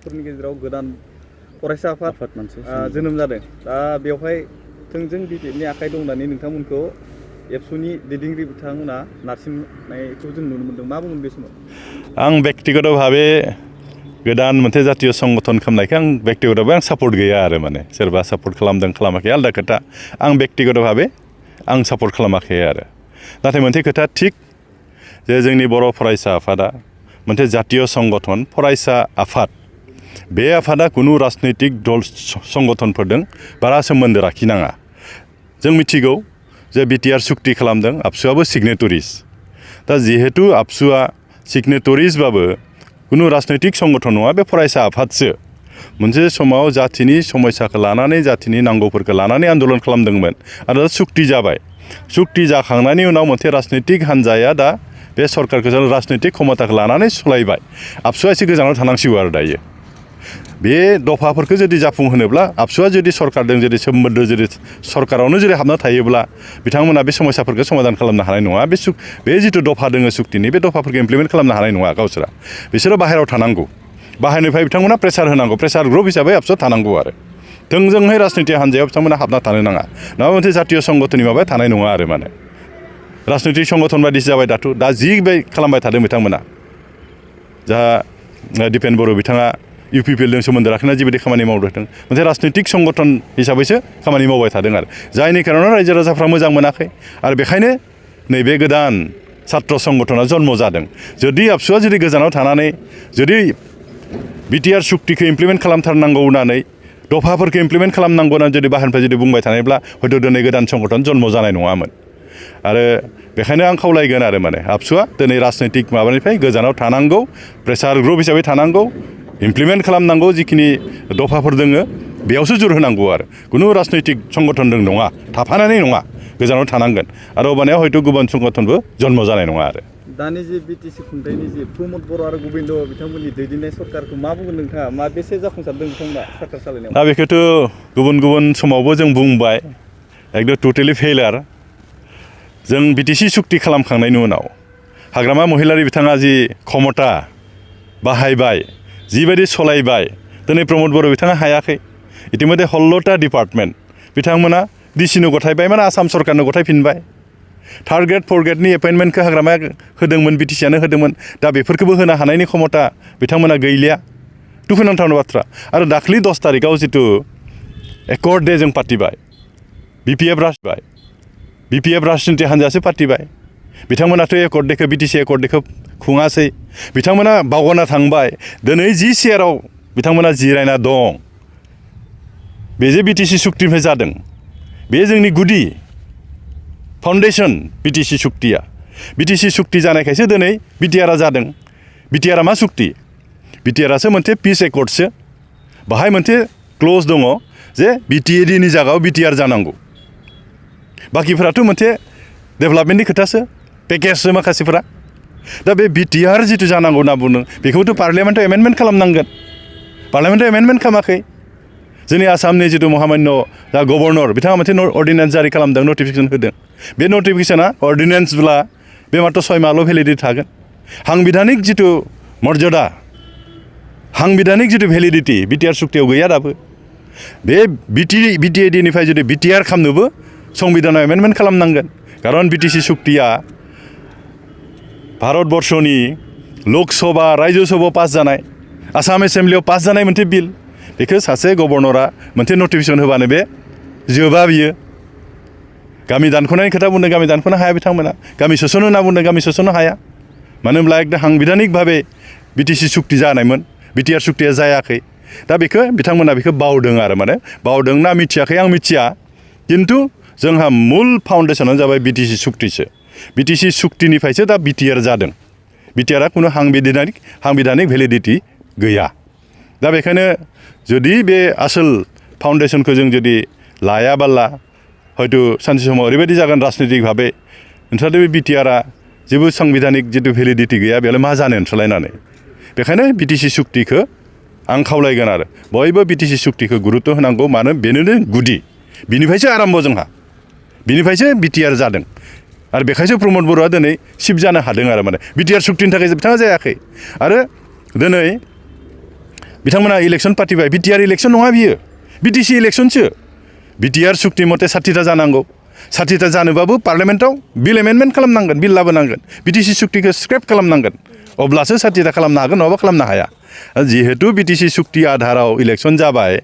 फोरनि गेजेराव गोदान फरायसा आफाद जोनोम जादों दा बेवहाय थोंजों बिटिआरनि आखाइ दं होननानै नोंथांमोनखौ एबसुनि दैदेनगिरि बिथांमोना नारसिननायखौ जों नुनो मोनदों मा बुंगोन बे समाव आं व्यक्तिगत भावे गोदान मोनसे जातीय संगठन खालामनायखौ आं व्यक्तिगत भावे आं सापर्ट गैया आरो माने सोरबा सापर्ट खालामदों खालामाखै आलदा खोथा आं व्यक्तिगत भावे आं सापर्ट खालामाखै आरो नाथाय मोनसे खोथा थिग जे जोंनि बर' फरायसा आफादा मोनसे जातीय संगठन फरायसा आफाद बे आफादा कुनु राजनैतिक दल संगठनफोरजों बारा सोमोन्दो लाखिनाङा जों मिथिगौ जे बिटिआर सुक्ति खालामदों आबसुआबो सिगनेटरिस दा जिहेतु आबसुआ सिगनेटरिसबाबो कुनु राजनैतिक संगठन नङा बे फरायसा आफादसो मोनसे समाव जातिनि समस्याखौ लानानै जातिनि नांगौफोरखौ लानानै आन्दोलन खालामदोंमोन आरो सुक्ति जाबाय सुक्ति जाखांनायनि उनाव मोनसे राजनैतिक हान्जाया दा बे सरकारखौ राजनैतिक क्षमताखौ लानानै सलायबाय आबसुआ एसे गोजानाव थानांसिगौ आरो दायो बे दफाफोरखौ जुदि जाफुंहोनोब्ला आबसुआ जुदि सरकारजों जुदि सोमोन्दो जुदि सरकारावनो जुदि हाबना थायोब्ला बिथांमोना बे समस्याफोरखौ समाधान खालामनो हानाय नङा बे जिथु दफा दोङो सुक्तिनि बे दफाफोरखौ इमप्लिमेन्ट खालामनो हानाय नङा गावसोरा बिसोरो बाहेरायाव थानांगौ बाहेरनिफ्राय बिथांमोना प्रेसार होनांगौ प्रेसार ग्रुप हिसाबै आबसुआ थानांगौ आरो थोंजोंहाय राजनीति हान्जायाव बिथांमोना हाबना थानो नाङा नङा मोनसे जातीय संगठननि माबाया थानाय नङा आरो माने राजनैतिक संगठन बायदिसो जाबाय दा जि खालामबाय थादों बिथांमोना जा दिपेन बर' बिथाङा इउपिपिएलजों सोमोन्दो लाखिना जिबायदि खामानि मावदों मोनसे राजनैतिक संगठन हिसाबैसो खामानि मावबाय थादों आरो जायनि खारनाव रायजो राजाफ्रा मोजां मोनाखै आरो बेखायनो नैबे गोदान छात्र संगठना जन्म जादों जुदि आबसुआ जुदि गोजानाव थानानै जुदि बिटिआर सुक्तिखौ इमप्लिमेन्ट खालामथारनांगौ होननानै दफाफोरखौ इमप्लिमेन्ट खालामनांगौ होननानै जुदि बाहेरनिफ्राय जुदि बुंबाय थानायब्ला हयथ' दिनै गोदान संगठन जन्म जानाय नङामोन आरो बेखायनो आं खावलायगोन आरो माने आबसुआ दिनै राजनैतिक माबानिफ्राय गोजानाव थानांगौ प्रेसार ग्रुप हिसाबै थानांगौ इमप्लिमेन्ट खालामनांगौ जिखिनि दफाफोर दोङो बेयावसो जुर होनांगौ आरो कुनु राजनैतिक संगठनजों नङा थाफानानै नङा गोजानाव थानांगोन आरो अबानिया हयथ' गुबुन संगठनबो जन्म जानाय नङा आरो दानि जे बिटिसि खुंथायनि जे प्रमद बर' आरो गोविन्द बिथांमोननि दैदेननाय सरकारखौ मा बुंगोन नोंथाङा मा बेसे जाफुंसारदों बिथांमोना सरकार सालायनायाव दा बेखौथ' गुबुन गुबुन समावबो जों बुंबाय एकदम टटेलि फेइलार जों बिटिसि सुक्ति खालामखांनायनि उनाव हाग्रामा महिलारि बिथाङा जि क्षमता बाहायबाय जिबायदि सलायबाय दिनै प्रमद बर' बिथाङा हायाखै इतिमध्ये 16टा डिपार्टमेन्ट बिथांमोना डिसिनो गथायबाय माने आसाम सरकारनो गथायफिनबाय थार्ड ग्रेड फर्थ ग्रेडनि एपइन्टमेन्टखौ हाग्रामाया होदोंमोन बिटिसिआनो होदोंमोन दा बेफोरखौबो होनो हानायनि क्षमता बिथांमोना गैलिया दुखुनांथाव बाथ्रा आरो दाख्लि 10 तारिखआव जिथु एकर्ड दे जों पातिबाय बिपिएफ राजनिति हान्जायासो पातिबाय बिथांमोनाथ' एकर्ड देखौ बिटिसि एकर्ड देखौ खुङासै बिथांमोना बावगारना थांबाय दिनै जि चेयाराव बिथांमोना जिरायना दं बे जे बिटिसि सुक्तिनिफ्राय जादों बे जोंनि गुदि फाउन्डेसन बिटिसि सुक्तिया बिटिसि सुक्ति जानायखायसो दिनै बिटिआरआ जादों बिटिआरआ मा सुक्ति बिटिआरआसो मोनसे पिस एकर्डसो बाहाय मोनसे क्लज दङ जे बिटिएडिनि जायगायाव बिटिआर जानांगौ बाखिफोराथ' मोनसे डेभेलपमेन्टनि खोथासो पेकेजसो माखासेफोरा दा बे बिटिआर जिथु जानांगौ होनना बुंदों बेखौथ' पार्लियामेन्टआव एमेन्डमेन्ट खालामनांगोन पार्लियामेन्टआव एमेन्डमेन्ट खालामाखै जोंनि आसामनि जिथु महामान्य दा गभर्नर बिथाङा मोनसे अर्डिनेन्स जारि खालामदों नटिफिकेसन होदों बे नटिफिकेसना अर्डिनेन्सब्ला बे मात्र 6 माहल' भेलिडिटि थागोन हांबिधानिक जिथु मर्यादा हांबिधानिक जिथु भेलिडिटि बिटिआर सुक्तियाव गैया दाबो बे बिटिएडिनिफ्राय जुदि बिटिआर खालामनोबो संबिधानाव एमेन्डमेन्ट खालामनांगोन खारन बिटिसि सुक्तिया भारतबर्षनि लकसभा रायजोसभायाव पास जानाय आसाम एसेम्ब्लियाव पास जानाय मोनसे बिल बेखौ सासे गभर्नरा मोनसे नटिफिकेसन होबानो बे जोबा बियो गामि दानख'नायनि खोथा बुंदों गामि दानख'नो हाया बिथांमोना गामि सोस'नो होनना बुंदों गामि सोस'नो हाया मानो होनब्ला एकदम हांबिधानिक भाबे बिटिसि सुक्ति जानायमोन बिटिआर सुक्तिया जायाखै दा बेखौ बिथांमोना बेखौ बावदों आरो माने बावदों ना मिथियाखै आं मिथिया खिन्थु जोंहा मुल फाउन्डेसनानो जाबाय बिटिसि सुक्तिसो बिटिसि सुक्तिनिफ्रायसो दा बिटिआर जादों बिटिआरआ कुनु हांबिधानिक भेलिडिटि गैया दा बेखायनो जुदि बे आसोल फाउन्डेसनखौ जों जुदि लायाबाला हयथ' सानसे समाव ओरैबायदि जागोन राजनैतिक भाबे ओमफ्राय बे बिटिआरआ जेबो संबिधानिक जिथु भेलिडिटि गैया बेयावलाय मा जानो ओनसोलायनानै बेखायनो बिटिसि सुक्तिखौ आं खावलायगोन आरो बयबो बिटिसि सुक्तिखौ गुरुत्व होनांगौ मानो बेनो गुदि बिनिफ्रायसो आरम्भ जोंहा बिनिफ्रायसो बिटिआर जादों आरो बेखायसो प्रमद बर'आ दिनै सिफ जानो हादों आरो माने बिटिआर सुक्तिनि थाखाय बिथाङा जायाखै आरो दिनै बिथांमोना इलेक्सन पार्टिबाय बिटिआर इलेक्सन नङा बियो बिटिसि इलेक्सनसो बिटिआर सुक्ति मथे 60टा जानांगौ 60टा जानोबाबो पार्लियामेन्टआव बिल एमेन्डमेन्ट खालामनांगोन बिल लाबोनांगोन बिटिसि सुक्तिखौ स्क्रेप खालामनांगोन अब्लासो 60टा खालामनो हागोन नङाबा खालामनो हाया जिहेतु बिटिसि सुक्ति आधाराव इलेक्सन जाबाय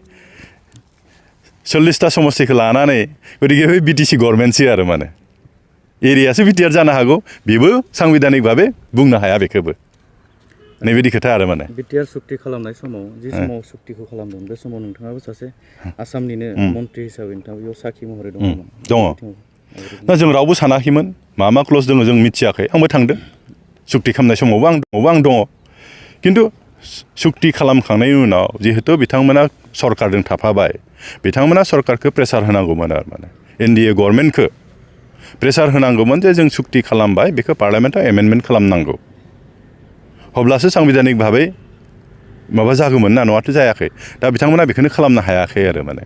40टा समस्तिखौ लानानै गतिके बे बिटिसि गभर्नमेन्टसो आरो माने एरियासो बिटिआर जानो हागौ बेबो सांबिधानिक भाबे बुंनो हाया बेखौबो नैबायदि खोथा आरो माने बिटिआर सुक्ति खालामनाय समाव जि समाव सुक्तिखौ खालामदों बे समाव नोंथाङाबो सासे आसामनिनो मन्त्रि हिसाबै नोंथाङा बेयाव साखि महरै दङमोन दङ ना जों रावबो सानाखैमोन मा क्लस दङ जों मिथियाखै आंबो थांदों सुक्ति खालामनाय समावबो आं दङ खिन्थु सुक्ति खालामखांनायनि उनाव जिहेतु बिथांमोना सरकारजों थाफाबाय बिथांमोना सरकारखौ प्रेसार होनांगौमोन आरो माने एनडिए गभर्नमेन्टखौ प्रेसार होनांगौमोन जे जों सुक्ति खालामबाय बेखौ पार्लियामेन्टआव एमेन्डमेन्ट खालामनांगौ अब्लासो सांबिधानिक भाबै माबा जागौमोन ना नङाथ' जायाखै दा बिथांमोना बेखौनो खालामनो हायाखै आरो माने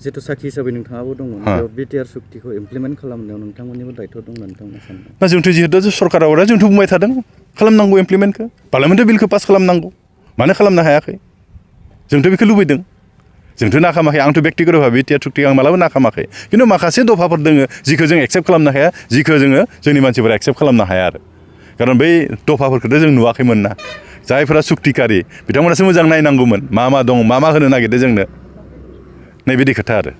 जिहेतु साखि हिसाबै नोंथाङाबो दंमोन बेयाव बिटिआर सुक्तिखौ इमप्लिमेन्ट खालामनायाव नोंथांमोननिबो दायथ' दं होनना नोंथांमोना सानो ना जोंथ' जिहेतु सरकाराव जोंथ' बुंबाय थादों खालामनांगौ इमप्लिमेन्टखौ पार्लियामेन्टआव बिलखौ पास खालामनांगौ मानो खालामनो हायाखै जोंथ' बेखौ लुबैदों जोंथ' नाखामाखै आंथ' बेक्तिगत भाबै बिटिआर सुक्तिखौ आं मालाबा नाखामाखै खिन्थु माखासे दफाफोर दङ जिखौ जों एक्सेप्ट खालामनो हाया जिखौ जोङो जोंनि मानसिफोरा एक्सेप्ट खालामनो हाया आरो खारन बै दफाफोरखौथ' जों नुवाखैमोन ना जायफोरा सुक्तिकारि बिथांमोनासो मोजां नायनांगौमोन मा दं मा होनो नागिरदों जोंनो नैबायदि खोथा आरो